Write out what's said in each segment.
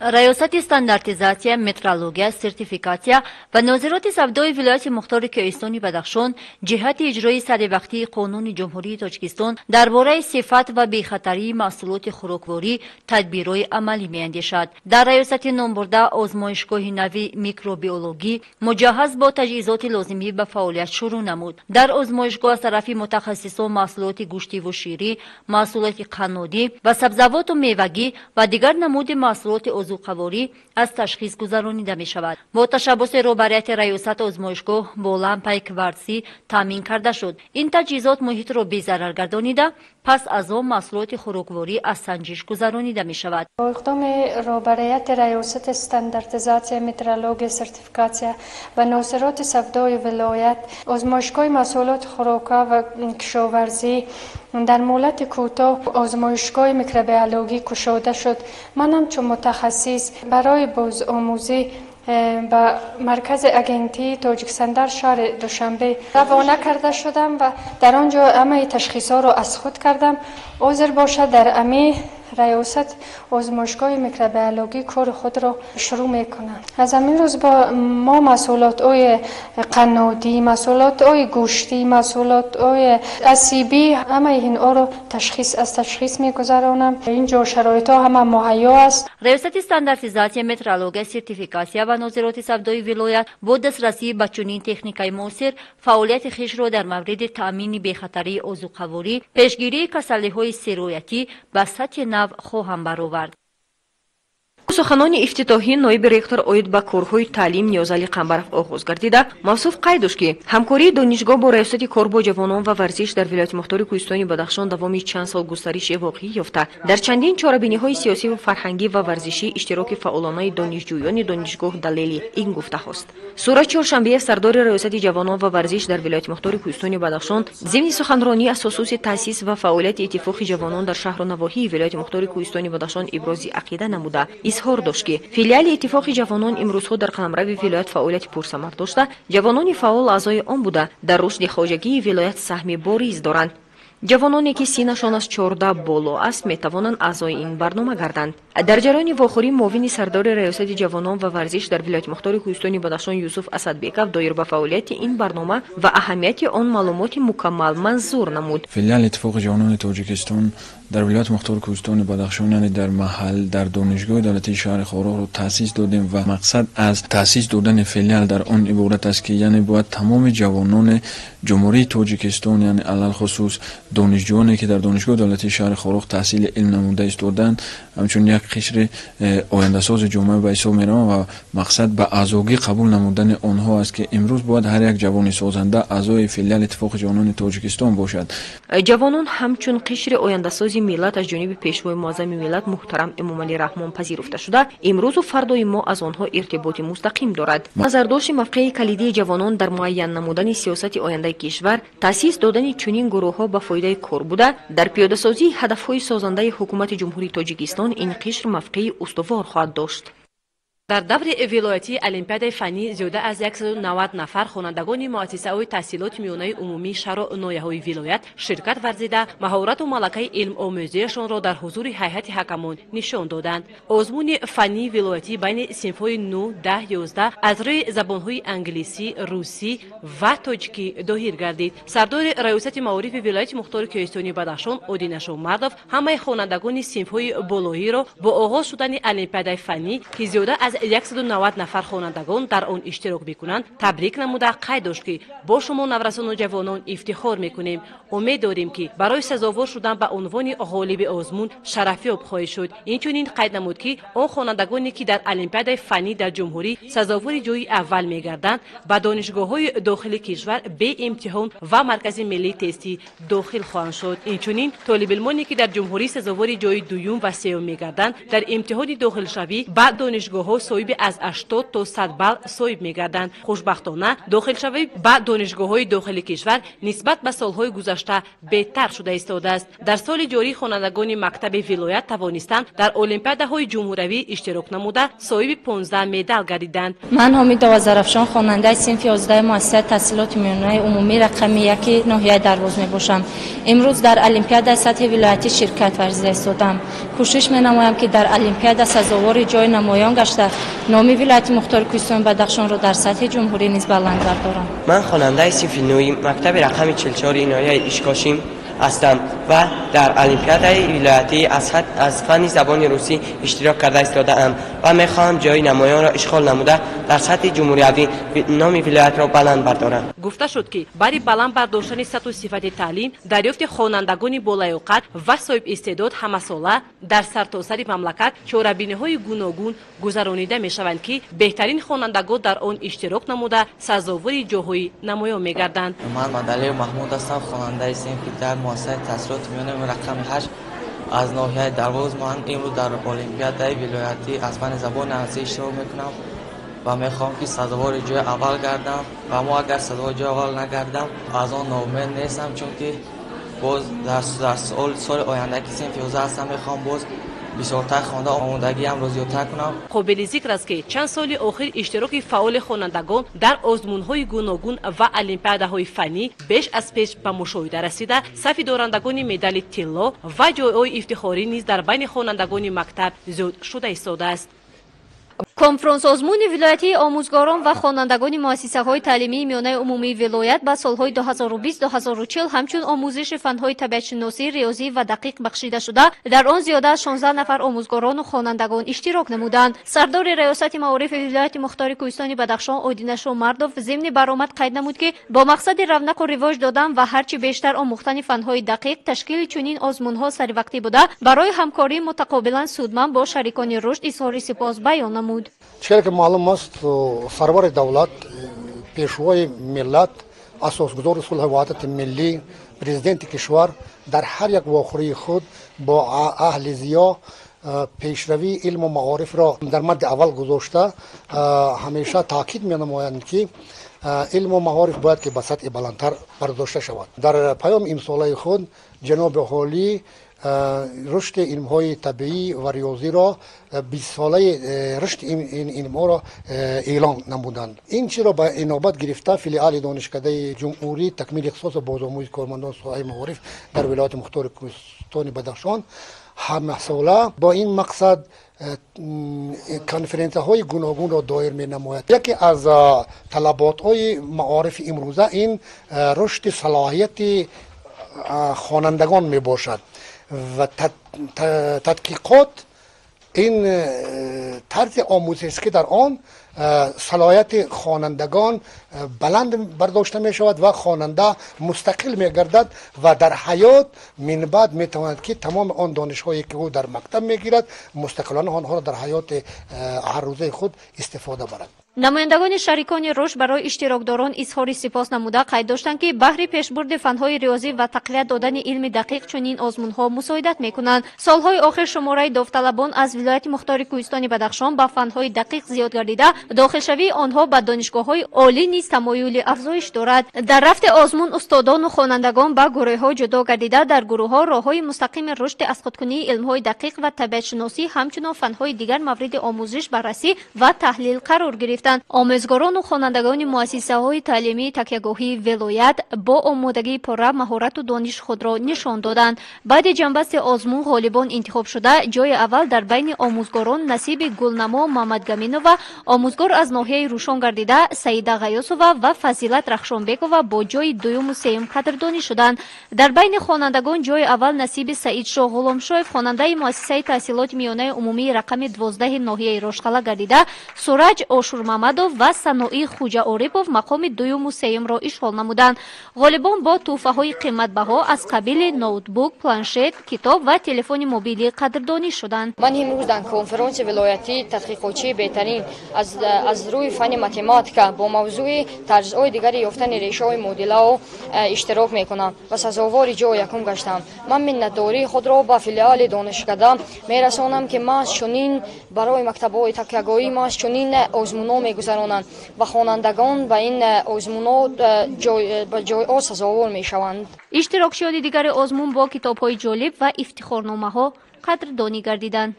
Раёсати стандартизатсия, метрология, сертификатсия ва нозироти савдои вилояти мухтори Кӯҳистони Бадахшон ҷиҳати иҷрои саривақтии Қонуни Ҷумҳурии Тоҷикистон дар бораи сифат ва бехатарии маҳсулоти хӯрокворӣ тадбирҳои амалӣ меандешад. Дар раёсати номбурда озмоишгоҳи нави микробиологӣ муҷаҳҳаз бо таҷҳизоти лозимӣ ба фаъолият шурӯъ намуд. Дар озмоишгоҳ аз тарафи мутахассисон маҳсулоти гӯштиву ширӣ, маҳсулоти қаннодӣ ва сабзавоту мевагӣ ва дигар намуди маҳсулоти озуқаворӣ аз ташхис гузаронида мешавад. Бо ташаббуси роҳбарияти раёсат озмоишгоҳ бо лампаи кварсӣ таъмин карда шуд. Ин таҷҳизот муҳитро безарар гардонида, пас аз он маҳсулоти хӯрокворӣ аз санҷиш гузаронида мешавад. Бо иқдоми роҳбарияти раёсати стандартизатсия, метрология, сертификатсия ва нозироти савдои вилоят озмоишгоҳи маҳсулоти хӯрока ва кишоварзӣ дар муҳлати кӯтоҳ озмоишгоҳи микробиологӣ кушода шуд. Ман ҳамчун мутахассис барои бозомӯзӣ ба маркази агентии Тоҷикстандарт шаҳри Душанбе равона карда шудам ва дар он ҷо ҳамаи ташхисҳоро аз худ кардам. Ҳозир бошад, дар ами раёсат озмоишгоҳи микробиологӣ кори худро шурӯъ мекунам. Аз ҳамин рӯз бо мо маҳсулотҳои қаннодӣ, маҳсулотҳои гӯштӣ, маҳсулотҳои асибӣ, ҳамаи инҳоро аз ташхис мегузаронам. Инҷо шароитҳо ҳама муҳайё аст. Раёсати стандартизатсия, метрология, сертификатсия ва нозироти савдои вилоят бо дастрасӣ ба чунин техникаи муосир фаъолияти хешро дар мавриди таъмини бехатарии озуқаворӣ, пешгирии касалиҳои сироятӣ ба сатҳи нав хоҳам баровард. Суханони ифтитоҳӣ ноиби ректор оид ба корҳои таълим Ниёзали Қамбаров оғоз гардида, мавсуф қайд дошт, ки ҳамкории донишгоҳ бо раёсати кор бо ҷавонон ва варзиш дар вилояти мухтори Кӯҳистони Бадахшон давоми чанд сол густариши воқеӣ ёфта, дар чандин чорабиниҳои сиёсиву фарҳангӣ ва варзишӣ иштироки фаъолонаи донишҷӯёни донишгоҳ далели ин гуфтаҳост. Сурат Чоршанбеев, сардори раёсати ҷавонон ва варзиш дар вилояти мухтори Кӯҳистони Бадахшон, зимни суханронӣ аз хусуси таъсис ва фаъолияти Иттифоқи ҷавонон дар шаҳру навоҳии вилояти мухтори Кӯҳистони Бадахшон ибрози ақида намуда, изҳор дошт, ки филиали Иттифоқи ҷавонон имрӯзҳо дар қаламрави вилоят фаъолияти пурсамар дошта, ҷавонони фаъол аъзои он буда, дар рушди хоҷагии вилоят саҳми бориз доранд. Ҷавононе, ки синнашон аз 14 боло аст, метавонанд аъзои ин барнома гарданд. Дар ҷараёни вохӯрӣ муовини сардори раёсати ҷавонон ва варзиш дар вилояти мухтори Кӯҳистони Бадахшон Юсуф Асадбеков доир ба фаъолияти ин барнома ва аҳамияти он маълумоти мукаммал манзур намуд. Филиали Иттифоқи ҷавонони Тоҷикистон дар вилояти мухтори Кӯҳистони Бадахшон, яъне дар маҳал, дар донишгоҳи давлатии шаҳри Хоруғро таъсис додем ва мақсад аз таъсис додани филиал дар он иборат аст, ки яъне бояд тамоми ҷавонони Ҷумҳурии Тоҷикистон, яъне алалхусус донишҷӯёне, ки дар донишгоҳи давлатии шаҳри Хоруғ таҳсили илм намуда истоданд, ҳамчун як қишри ояндасози ҷомеа ба ҳисоб мераванд ва мақсад ба аъзогӣ қабул намудани онҳо аст, ки имрӯз бояд ҳар як ҷавони созанда аъзои филиали Иттифоқи ҷавонони Тоҷикистон бошад. Ҷавонон ҳамчун қишри ояндасози миллат аз ҷониби Пешвои муаззами миллат муҳтарам Эмомалӣ Раҳмон пазируфта шуда, имрӯзу фардои мо аз онҳо иртиботи мустақим дорад. Назардошти мавқеи калидии ҷавонон дар муайян намудани сиёсати ояндаи кишвар, таъсис додани чунин гурӯҳҳо ба фоидаи кор буда, дар пиёдасозии ҳадафҳои созандаи ҳукумати Ҷумҳурии Тоҷикистон ин қишр мавқеи устувор хоҳад дошт. Дар даври вилоятии олимпиадаи фаннӣ зиёда аз 190 нафар хонандагони муассисаҳои таҳсилоти миёнаи умумии шаҳру ноҳияҳои вилоят ширкат варзида, маҳорату малакаи илмомӯзиашонро дар ҳузури ҳайати ҳакамон нишон доданд. Озмуни фаннии вилоятӣ байни синфҳои 9, 10, 11 аз рӯи забонҳои англисӣ, русӣ ва тоҷикӣ доир гардид. Сардори раёсати маорифи вилояти мухтори Кӯҳистони Бадахшон Одинашо Мардов ҳамаи хонандагони синфҳои болоиро бо оғоз шудани олимпиадаи фаннӣ, ки зиёда аз 190 нафар хонандагон дар он иштирок мекунанд, табрик намуда, қайд дошт, ки бо шумо, наврасону ҷавонон, ифтихор мекунем. Умед дорем, ки барои сазовор шудан ба унвони ғолиби озмун шарафёб хоҳед шуд. Инчунин қайд намуд, ки он хонандагоне, ки дар олимпиадаи фаннӣ дар ҷумҳурӣ сазовори ҷои аввал мегарданд, ба донишгоҳҳои дохили кишвар беимтиҳон ва маркази миллии тестӣ дохил хоҳанд шуд. Инчунин толибилмоне, ки дар ҷумҳурӣ сазовори ҷои дуюм ва сеюм мегарданд, дар имтиҳони дохилшавӣ ба донишгоҳҳо соҳиби аз 80 то 100 балл соҳиб мегарданд. Хушбахтона, дохилшавӣ ба донишгоҳҳои дохили кишвар нисбат ба солҳои гузашта беҳтар шуда истодааст. Дар соли ҷорӣ хонандагони мактаби вилоят тавонистанд дар олимпиадаҳои ҷумҳуравӣ иштирок намуда, соҳиби 15 медал гардиданд. Ман Ҳомидова Зарафшон, хонандаи синфи 11 муассисаи таҳсилоти миёнаи умумӣ рақами 1 ноҳияи Дарвоз мебошам. Имрӯз дар олимпиадаи сатҳи вилоятӣ ширкат варзида истодам. Кӯшиш менамоям, ки дар олимпиада сазовори ҷои намоён гашта, номи вилояти мухтори Кӯҳистони Бадахшонро дар сатҳи ҷумҳурӣ низ баланд бардорам. Ман хонандаи синфи 9 мактаби рақами 44 ноҳияи Ишкошим ҳастам ва дар олимпиадаи вилоятӣ аз фанни забони русӣ иштирок карда истодаам ва мехоҳам ҷои намоёнро ишғол намуда, дар сатҳи ҷумҳуриявӣ номи вилоятро баланд бардорам. Гуфта шуд, ки барои баланд бардоштани сатҳу сифати таълим, дарёфти хонандагони болаёқат ва соҳибистеъдод ҳамасола дар сартосари мамлакат чорабиниҳои гуногун гузаронида мешаванд, ки беҳтарин хонандагон дар он иштирок намуда, сазовори ҷоҳои намоён мегарданд. Ман Мадалиев Маҳмуд ҳастам, хонандаи синфи 10 муассисаи таҳсилоти миёнаи рақами 8 аз ноҳияи Дарвоз. Ман имрӯз дар олимпиадаи вилоятӣ аз фанни забони англисӣ иштирок мекунам ва мехоҳам, ки сазовори ҷои аввал гардам, ва мо агар сазовори ҷои аввал нагардам, аз он ноумед нестам, чунки боз дар соли оянда, ки синфи 11 ҳастам, мехоҳам боз бисёртар хонда, омодагиамро зиёдтар кунам. Қобили зикр аст, ки чанд соли охир иштироки фаъоли хонандагон дар озмунҳои гуногун ва олимпиадаҳои фаннӣ беш аз пеш ба мушоҳида расида, сафи дорандагони медали тилло ва ҷойҳои ифтихорӣ низ дар байни хонандагони мактаб зиёд шуда истодааст. Конфронс озмуни вилоятии омӯзгорон ва хонандагони муассисаҳои таълимии миёнаи умумии вилоят ба солҳои 2020-2040 ҳамчун омӯзиши фанҳои табиатшиносӣ, риёзӣ ва дақиқ бахшида шуда, дар он зиёда аз 16 нафар омӯзгорону хонандагон иштирок намуданд. Сардори раёсати маорифи вилояти мухтори Кӯҳистони Бадахшон Одинашо Мардов зимни баромад қайд намуд, ки бо мақсади равнақу ривоҷ додан ва ҳарчи бештар омӯхтани фанҳои дақиқ ташкили чунин озмунҳо саривақтӣ буда, барои ҳамкории мутақобилан судманд бо шарикони рушд изҳори сипос баён намуд. Чизе ки маълум аст, сарвари давлат, пешвои миллат, асосгузори сулҳу ваҳдати миллӣ, президенти кишвар дар ҳар як вохӯрии худ бо аҳли зиё пешравии илму маорифро дар мадди аввал гузошта, ҳамеша таъкид менамоянд, ки илму маориф бояд ки ба сатҳи баландтар бардошта шавад. Дар паёми имсолаи худ ҷаноби олӣ рушди илмҳои табиӣ ва риёзиро, 20-солаи рушди ин илмҳоро эълон намуданд. Ин чизро ба инобат гирифта, филиали донишкадаи ҷумҳурӣ такмили ихтисосу бозомӯзи кормандон соҳаи маориф дар вилояти мухтори Кӯҳистони Бадахшон ҳамасола бо ин мақсад конференсияҳои гуногунро доир менамояд. Яке аз талаботҳои маорифи имрӯза ин рушди салоҳияти хонандагон мебошад ва тадқиқот ин тарзи омӯзиш, ки дар он салоҳияти хонандагон баланд бардошта мешавад ва хонанда мустақил мегардад ва дар ҳаёт минбаъд метавонад, ки тамоми он донишҳое, ки ӯ дар мактаб мегирад, мустақилона онҳоро дар ҳаёти ҳаррӯзаи худ истифода барад. Намояндагони шарикони рушд барои иштирокдорон изҳори сипос намуда, қайд доштанд, ки баҳри пешбурди фанҳои риёзӣ ва тақвият додани илми дақиқ чунин озмунҳо мусоидат мекунанд. Солҳои охир шумораи довталабон аз вилояти мухтори Кӯҳистони Бадахшон ба фанҳои дақиқ зиёд гардида, дохилшавии онҳо ба донишгоҳҳои олӣ низ тамоюли афзоиш дорад. Дар рафти озмун устодону хонандагон ба гурӯҳҳо ҷудо гардида, дар гурӯҳҳо роҳҳои мустақими рушди аз худкунии илмҳои дақиқ ва табиатшиносӣ, ҳамчунон фанҳои дигар мавриди омӯзиш, баррасӣ ва таҳлил қарор гирифтанд. Омӯзгорону хонандагони муассисаҳои таълимии такягоҳии вилоят бо омодагии пурра маҳорату дониши худро нишон доданд. Баъди ҷанбасти озмун ғолибон интихоб шуда, ҷои аввал дар байни омӯзгорон насиби Гулнамо Мамадгаминова, омӯзгор аз ноҳияи Рӯшон гардида, Саида Ғаёсова ва Фазилат Рахшонбекова бо ҷои дуюму сеюм қадрдонӣ шуданд. Дар байни хонандагон ҷои аввал насиби Саидшоҳ Ғуломшоев, хонандаи муассисаи таҳсилоти миёнаи умумии рақами 12 ноҳияи Рошқала гардида, Сураҷ Ошурмамадов Мамадов ва Саноӣ Хуҷаорипов мақоми дуюму сеюмро ишғол намуданд. Ғолибон бо тӯҳфаҳои қиматбаҳо аз қабили ноутбук, планшет, китоб ва телефони мобилӣ қадрдонӣ шуданд. Ман имрӯз дар конференсияи вилоятӣ тадқиқотчии беҳтарин аз рӯи фанни математика бо мавзӯи тарзҳои дигари ёфтани решаҳои муодилао иштирок мекунам ва сазовори ҷои якум гаштам. Ман миннатдории худро ба филиали донишкада мерасонам, ки маҳз чунин барои мактабҳои такягоҳӣ маҳз чунин озмунҳо мегузаронанд ва хонандагон ба ин озмунҳо ба ҷойҳо сазовор мешаванд. Иштирокчиёни дигари озмун бо китобҳои ҷолиб ва ифтихорномаҳо қадрдонӣ гардиданд.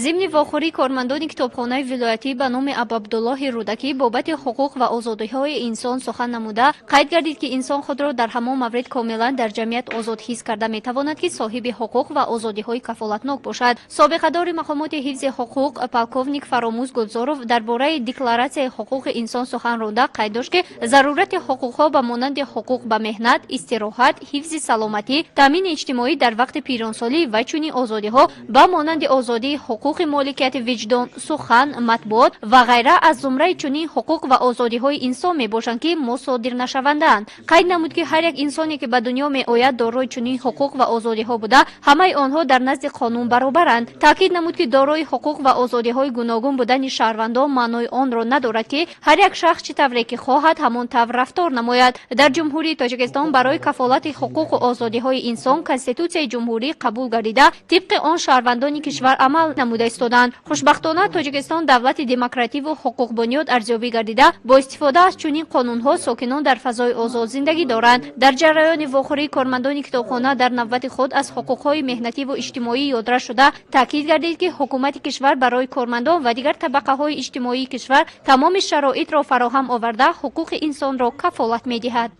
Зимни вохӯрии кормандони китобхонаи вилоятӣ ба номи Абуабдуллоҳи Рӯдакӣ бобати ҳуқуқ ва озодиҳои инсон сухан намуда, қайд гардид, ки инсон худро дар ҳамон маврид комилан дар ҷамъият озод ҳис карда метавонад, ки соҳиби ҳуқуқ ва озодиҳои кафолатнок бошад. Собиқадори мақомоти ҳифзи ҳуқуқ полковник Фаромӯз Гулзоров дар бораи декларатсияи ҳуқуқи инсон сухан ронда, қайд дошт, ки зарурати ҳуқуқҳо ба монанди ҳуқуқ ба меҳнат, истироҳат, ҳифзи саломатӣ, таъмини иҷтимоӣ дар вақти пиронсолӣ ва чунин озодиҳо ба монанди озодии ҳуқуқи моликияти виҷдон, сухан, матбуот ва ғайра аз зумраи чунин ҳуқуқ ва озодиҳои инсон мебошанд, ки мусодир нашавандаанд. Қайд намуд, ки ҳар як инсоне, ки ба дунё меояд, дорои чунин ҳуқуқ ва озодиҳо буда, ҳамаи онҳо дар назди қонун баробаранд. Таъкид намуд, ки дорои ҳуқуқ ва озодиҳои гуногун будани шаҳрвандон маънои онро надорад, ки ҳар як шахс чӣ тавре ки хоҳад, ҳамон тавр рафтор намояд. Дар Ҷумҳурии Тоҷикистон барои кафолати ҳуқуқу озодиҳои инсон Конститутсияи ҷумҳурӣ қабул гардида, тибқи он шаҳрвандони кишвар амал намуда истоданд. Хушбахтона, Тоҷикистон давлати демокративу ҳуқуқбунёд арзёбӣ гардида, бо истифода аз чунин қонунҳо сокинон дар фазои озод зиндагӣ доранд. Дар ҷараёни вохӯрии кормандони китобхона дар навбати худ аз ҳуқуқҳои меҳнативу иҷтимоӣ ёдрас шуда, таъкид гардид, ки ҳукумати кишвар барои кормандон ва дигар табақаҳои иҷтимоии кишвар тамоми шароитро фароҳам оварда, ҳуқуқи инсонро кафолат медиҳад.